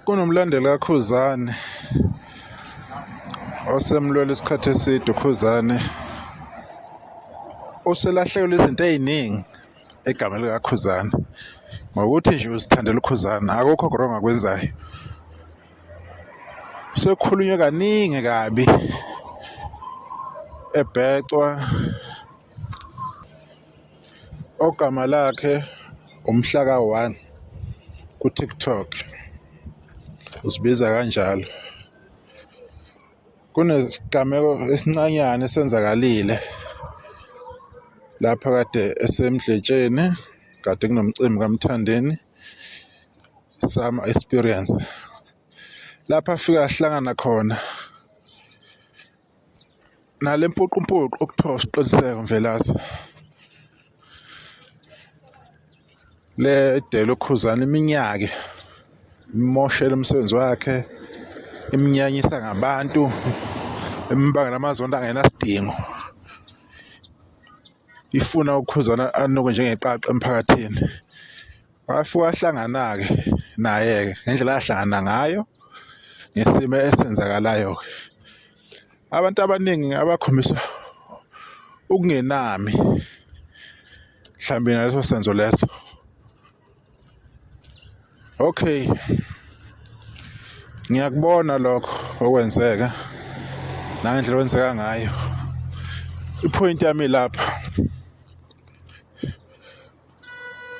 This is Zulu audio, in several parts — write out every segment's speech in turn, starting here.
Kunomlandeli kaKhuzani osemlwela isikhathi eside uKhuzani uselahlekelwe izinto ey'ningi egameni likaKhuzani ngokuthi nje uzithandela uKhuzani akukho oku-wrong akwenzayo. Sekukhulunywe kaningi kabi ebhecwa ogama lakhe umhlaka 1 ku-TikTok uzibiza kanjalo. Kunesigameko esincanyana esenzakalile lapha kade eseMdletsheni kade kunomcimbi kaMthandeni Summer Experience lapho afika ahlangana khona nale mpuqumpuqu okuthiwa uSiqiniseko Mvelase le edela uKhuzani iminyaka imoshela umsebenzi wakhe imnyanyisa ngabantu imbangela amazondo angenasidingo ifuna uKhuzani anuke njengeqaqa emphakathini. Wafike wahlangana-ke naye-ke ngendlela ahlangana ngayo ngesimo esenzakalayo-ke. Abantu abaningi abakhombisa ukungenami mhlambe naleso senzo leso. Okay, ngiyakubona lokho okwenzeka nangendlela okwenzeka ngayo. I-point yami lapha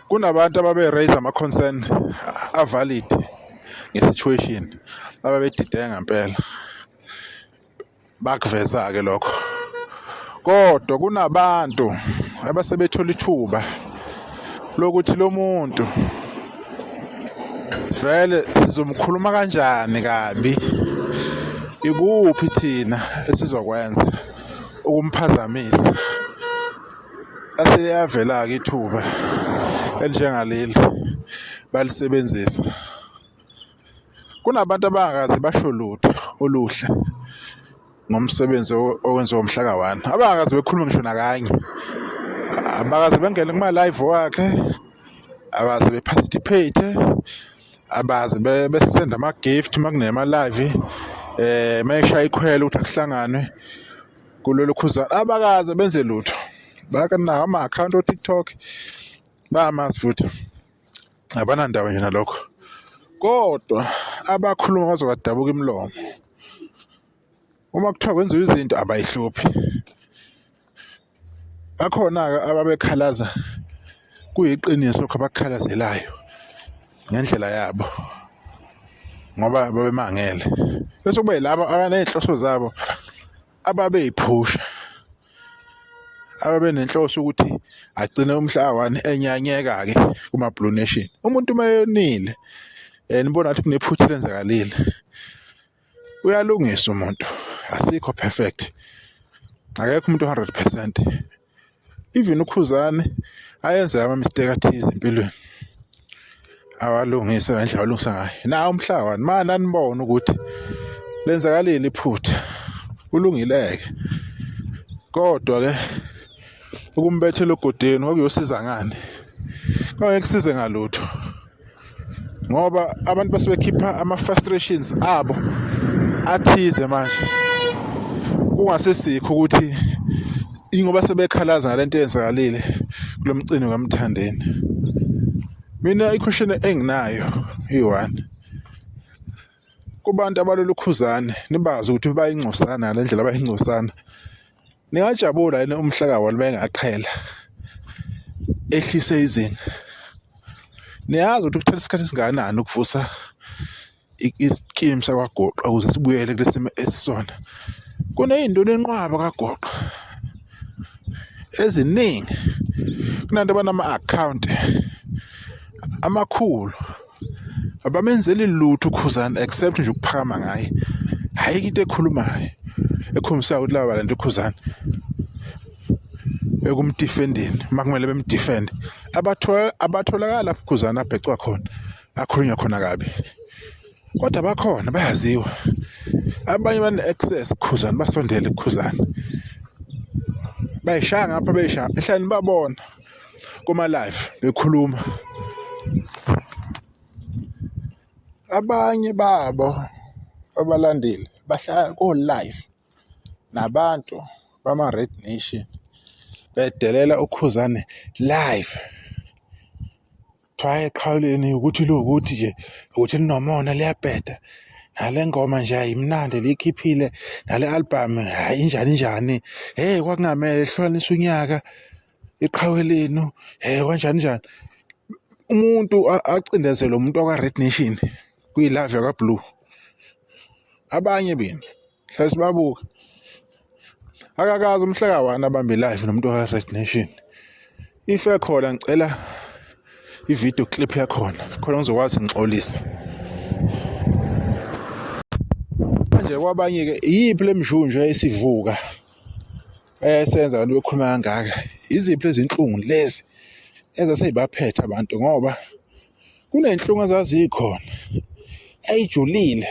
kunabantu ababe raise ama concern a-valid nge-situation ababedideka ngempela bakuveza-ke lokho kodwa kunabantu abasebethola ithuba lokuthi lo muntu vele sizomkhuluma kanjani kabi ikuphi thina esizokwenza ukumphazamisa Lase liyavela-ke ithuba elinjengaleli balisebenzisa. Kunabantu abangakaze basho lutho oluhle ngomsebenzi owenziwa umhla ka-one, abangakaze bekhulume ngisho nakanye, abakaze bengene kuma-live wakhe, abaze be-participate, abaze besenda ama-gift uma kunema-live uma eshaya ikhwelo ukuthi akuhlanganwe. Kulolu khuzani abakaze benze lutho bakanawo ama-akhawunti o-TikTok bayamazi futhi abanandaba nje nalokho kodwa abakhuluma baze badabuka imilomo uma kuthiwa kwenziwa izinto abayihluphi bakhona-ke ababekhalaza kuyiqiniso lokho abakukhalazelayo ngendlela yabo ngoba babemangele bese kube yilabo abaney'nhloso zabo ababeyiphusha ababenenhloso ukuthi agcine umhla one enyanyeka-ke kuma-Blue Nation. Umuntu uma eyonile nibona ngathi kunephutha elenzakalile uyalungisa umuntu asikho perfect akekho umuntu 100% even uKhuzani ayenze ama mistake athize empilweni awalungise ngendlela alungisa ngayo nawo umhla wani mana nanibona ukuthi lenzakalile iphutha ulungileke kodwa ke ukumbethela ogodeni kwakuyosiza ngani kwangeke kusize ngalutho ngoba abantu base bekhipha ama-frustrations abo athize manje kungasesikho ukuthi ingoba sebekhalaza ngalento eyenzakalile kulo mcimbi kaMthandeni. Mina i-question enginayo iyi-one kubantu abalwela uKhuzani nibazi ukuthi bayingcosana ngale ndlela abayingcosana ningajabula yini umhlaka walo bengaqhela ehlise izinga niyazi ukuthi kuthatha isikhathi esingakanani ukuvusa isikimu sakwaGoqa ukuze sibuyele kulesimo esisona kuney'nto nenqwaba kaGoqa eziningi kunanto abanama-akhawunti amakhulu abamenzeli lutho uKhuzani except nje ukuphakama ngaye hhayi into ekhulumayo ekhombisayo ukuthi laba balento uKhuzani ekumdefendeni uma kumele bemdefende abathola abatholakala lapho uKhuzani abhecwa khona akhulunywa khona kabi kodwa bakhona bayaziwa abanye bane-access kuKhuzani basondele kuKhuzani bayishaya ngapha beyishaya ehlani babona kuma-live bekhuluma. Abanye babo abalandeli bahlala ko-live nabantu bama-Red Nation bedelela uKhuzani live. Kuthiwa eqhawuleni ukuthi liwukuthi nje ukuthi linomona liyabheda nale ngoma nje ayimnandi liyikhiphile nale album hayi injani njani hey kwakungamele ihlukanise unyaka iqhawe lenu hey kanjani njani umuntu acindezelwe umuntu wakwa-Red Nation kwi-live yakwa-Blue abanye benu hlale sibabuka akakaze umhlaka wani abambe live nomuntu wa-Red Nation if ekhona ngicela i-video clip yakhona khona ngizokwazi ngixolise manje kwabanye-ke iyiphi le mjunju esivuka esenza abantu bekhuluma kangaka iziphi lezi nhlungu lezi ezaseyibaphethe abantu ngoba kuney'nhlungu ezazikhona ey'julile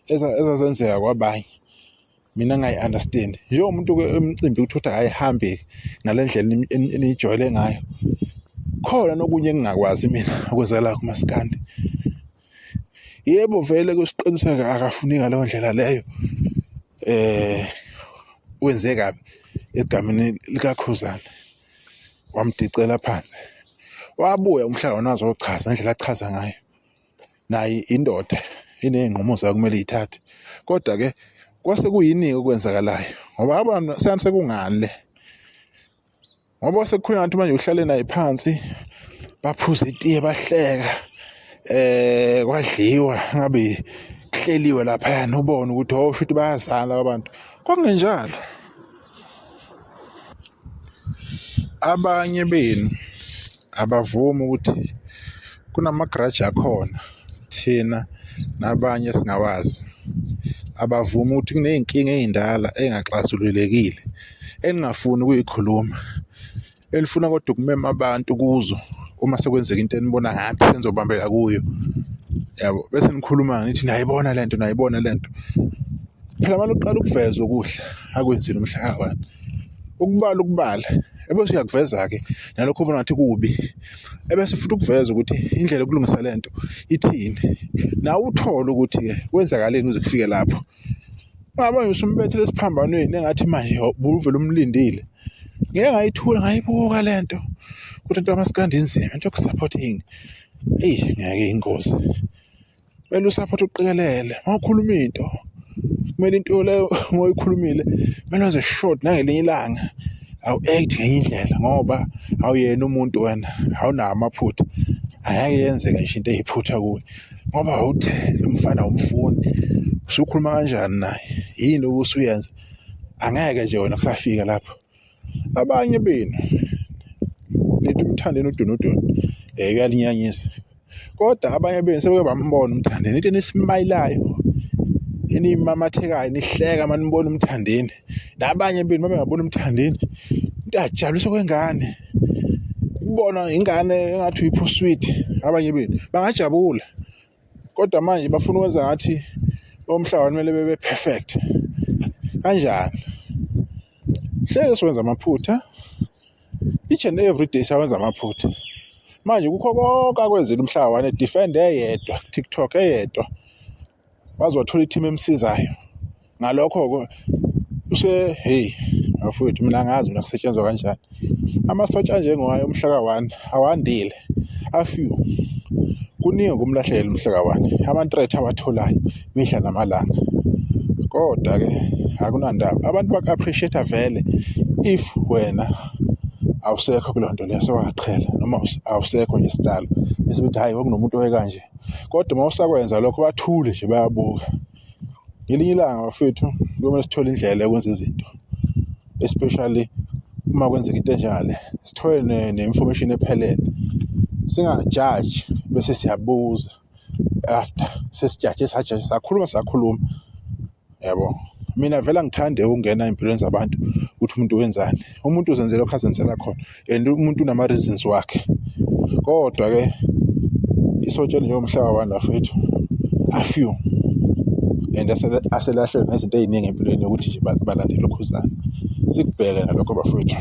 ezazenzeka kwabanye mina ngayi-understand njengomuntu-ke umcimbi uthi ukuthi akayihambi ngale ndlela eniyijwayele ngayo khona nokunye engingakwazi mina okwenzakala kumaskandi yebo vele kusiqiniseka akafuni ngaleyo ndlela leyo eh wenze kabi egameni likaKhuzani wamdicela phansi wabuya umhlangano wazochaza indlela achaza ngayo naye indoda iney'nqumo zayo kumele iy'thathe kodwa-ke kwase kuyini-ke okwenzakalayo ngoba abantu seyani sekungani le ngoba sekukhulunywa ngathi manje uhlale naye phansi baphuza itiye bahleka eh kwadliwa ngabe kuhleliwe lapha ubone ukuthi oh shuthi bayazana abantu kwakungenjalo abanye benu abavumi ukuthi kunamagraji akhona thina nabanye esingawazi abavumi ukuthi kuney'nkinga ey'ndala ey'ngaxazululekile eningafuni ukuyikhuluma enifuna kodwa ukumema abantu kuzo uma sekwenzeka into enibona ngathi senizobambela kuyo yabo bese nikhuluma nithi nayibona lento nayibona lento phela abantu uqala ukuveza okuhle akwenzile umhlaba ukubala ukubala ebese uyakuveza-ke nalokho ubona ngathi kubi ebese futhi ukuveza ukuthi indlela yokulungisa lento ithini nawe uthole ukuthi-ke kwenzakaleni uze kufike lapho Ngaba nje usumbethele esiphambanweni engathi manje ubuvele umlindile. Ngeke ngayithula ngayibuka le nto ukuthi into kamaskandi inzima into yoku-supporting eyi ngeke ingozi. Kumele usaphothe uqikelele uma ukhuluma into kumele into leyo uma uyikhulumile kumele wenze short nangelinye ilanga awu-act ngenye indlela ngoba awuyena umuntu wena awunawo amaphutha angeke yenzeke nje into eyiphutha kuwe. Ngoba wawuthe lo mfana awumfuni usukhuluma kanjani naye yini obusuyenza angeke nje wena kusafika lapho abanye benu nithi umthandeni udunudunu uyalinyanyisa kodwa abanye benu sebeke bambona umthandeni into enisimayilayo eniyimamathekayo nihleka uma nibona umthandeni nabanye benu uma bengabona umthandeni into ajabulisa kwengane ukubona ingane engathi uyipha uswidi abanye benu bangajabula kodwa manje bafuna ukwenza ngathi bomhlaba kumele bebe perfect kanjani hlele siwenza amaphutha each and every day siyawenza amaphutha manje kukho konke akwenzile umhlaba wane defend eyedwa TikTok eyedwa waze wathola i-team emsizayo ngalokho-ke use hey bafowethu mina angazi mina kusetshenzwa kanjani amasotsha anjengowayo umhla ka-1 awandile a-few kuningi okumlahlekela umhla ka-1 ama-threat awatholayo mihla namalanga kodwa-ke akunandaba abantu baku-appreciate vele if wena awusekho kuleyo nto leyo sewaqhela noma awusekho nje sidalo bese bethi hhayi kwakunomuntu owekanje Kodwa uma usakwenza lokho bathule nje bayabuka. Ngelinye ilanga bafethu kuyomele sithole indlela yokwenza izinto especially uma kwenzeka into enjengale sithole ne-information ephelele singajaji bese siyabuza after sesijaje sajaje sakhuluma sakhuluma. Yabo, mina vele angithandi ukungena ey'mpilweni zabantu ukuthi umuntu wenzani. Umuntu uzenzela lokhu azenzela khona and umuntu unama-reasons wakhe. Kodwa-ke isotsha elinjengomhlaba wami bafethu a-few and aselahlelwe nezinto ey'ningi empilweni yokuthi nje balandele ukhuzane. Sikubheke nalokho bafowethu.